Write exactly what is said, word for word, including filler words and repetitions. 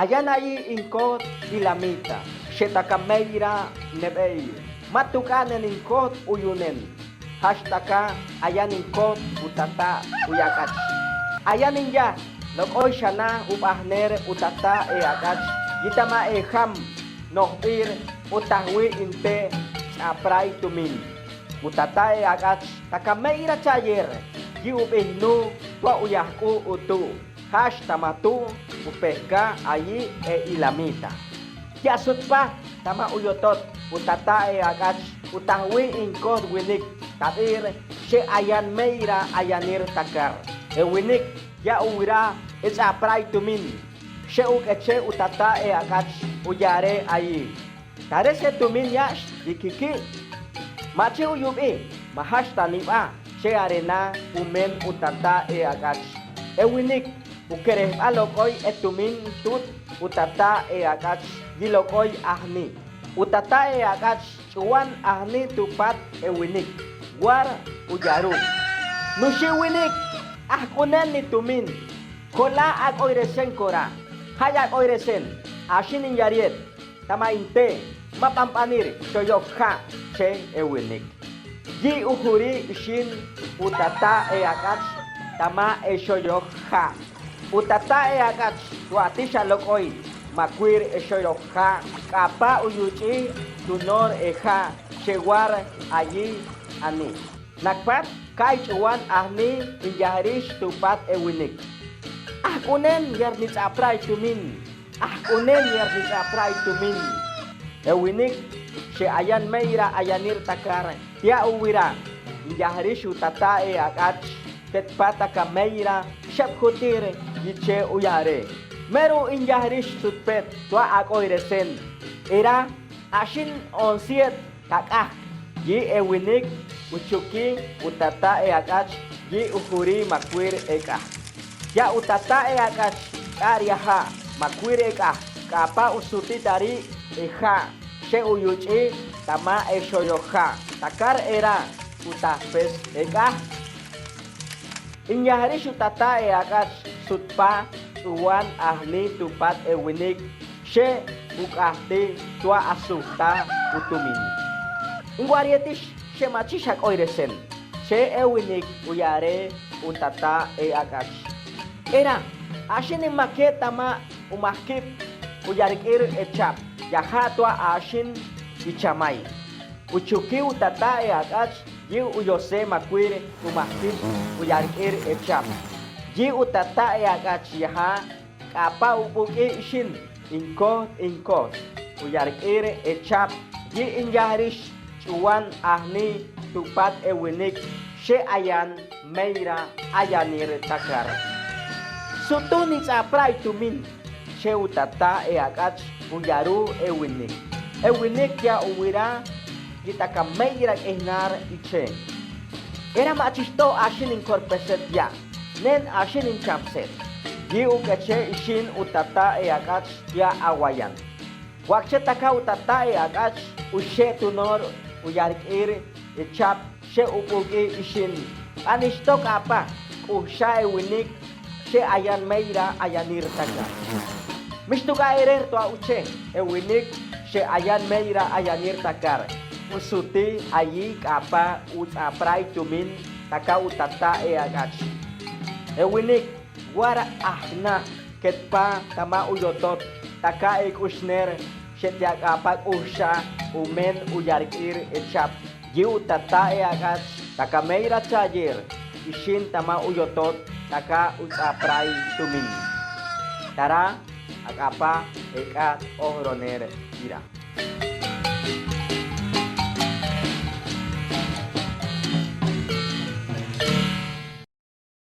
Ayan ayi inkojt ilamita, xe taka meyra nebey. Ma tuk'anen inkojt uyunen. Jash taka ayan inkojt utata' uyak'ach. Ayan inyaj lok'oy xana ubajner utata' e ak'ach, yitama e jam nojb'ir o tajwi inte ch'apray tumin. Utata' e ak'ach taka meyra chayer, yi ub'ijnu twa uyajk'u utu'. Jash tama tu' upejka ayi e ilamita. Ya sutpaj tama uyotot utata' e ak'ach, utajwi inkojt winik tab'ir, xe ayan meyra ayanir takar. E winik ya uwira e ch'apray tumin, xe uk'eche utata' e ak'ach, uyare ayi: Tare xe tumin yax yikiki'. Machi uyub'i, ma jash ta nib'a, xe arena umen utata' e ak'ach. E winik ukerejb'a lok'oy e tumin tut utata' e ak'ach yi lok'oy ajni. Utata' e ak'ach ch'uwan ajni tu' pat e winik, war uyaru: Nuxi' winik, ajk'unen ni tumin. Kola ak'oyresen kora. Jay ak'oyresen, axin inyar yet. Tama inte, ma b'anb'anir xoyok ja', xi e winik. Yi ujuri ixin utata' e ak'ach tama e xoyok ja'. Utata' e ak'ach twa ti xalok'oy makwir e xoyok ja', k'apa' uyuch'i tunor e ja', xewar ayi ani. Nakpat kay ch'uwan ajni inyajrix tu' pat e winik: Ajk'unen yar nich'apray tumin. Ajk'unen yar nich'apray tumin. E winik xe ayan meyra ayanir takar, ya uwira inyajrix utata' e ak'ach, tet pat taka meyra xep jutir yiche uyare. Mero inyajrix sutpet twa ak'oyresen, era axin onsiet tak'ajk. Yi e winik uchuki utata' e ak'ach yi ujuri makwir e k'ajk. Ya utata' e ak'ach k'ar yaja' makwir e k'ajk, k'apa' usuti tari e ja', xi uyuch'i tama e xoyok ja'. Takar era utajpes e k'ajk. Inyajrix utata' e ak'ach sutpaj ch'uwan ajni tu' pat e winik, xi uk'ajti twa asujta utumin. Inwar yetix, xi machi xak'oyresen, xi e winik uyare utata' e ak'ach. Era axin imake tama umajkib uyark'ir e chab, yaja' twa axin ichamay. Uchuki utata' e ak'ach yi uyose makwir umajkib uyark'ir e chab. Yi utata' e ak'ach yaja' k'apa' ub'uk'i ixin inkojt inkojt uyark'ir e chab, yi inyajrix ch'uwan ajni tu' pat e winik, xi ayan meyra ayanir takar. Sutu nich'apray tumin, xi utata' e ak'ach uyaru e winik. E winik ya uwira yi taka meyra k'ijnar iche. Era machixto axin inkorpeset ya, nen axin inchamset. Yi uk'eche ixin utata' e ak'ach ya awayan. Wakche taka utata' e ak'ach uxe tunor uyark'ir e chab, xi ub'uk'i ixin. B'anixto k'apa', k'uxxa e winik, xi ayan meyra ayanir takar. Mixtuk'a erer twa uche e winik, xi ayan meyra ayanir takar. Usuti ayi k'apa' uts'apray tumin taka utata' e ak'ach. E winik war ajna, ketpa tama uyotot taka e k'uxner, xetia k'apa' k'uxxa umen uyark'ir e chab. Yi utata' e ak'ach taka meyra chayer ixin tama uyotot taka uts'apray tumin. Tara ak'apa' e k'ajt ojroner ira.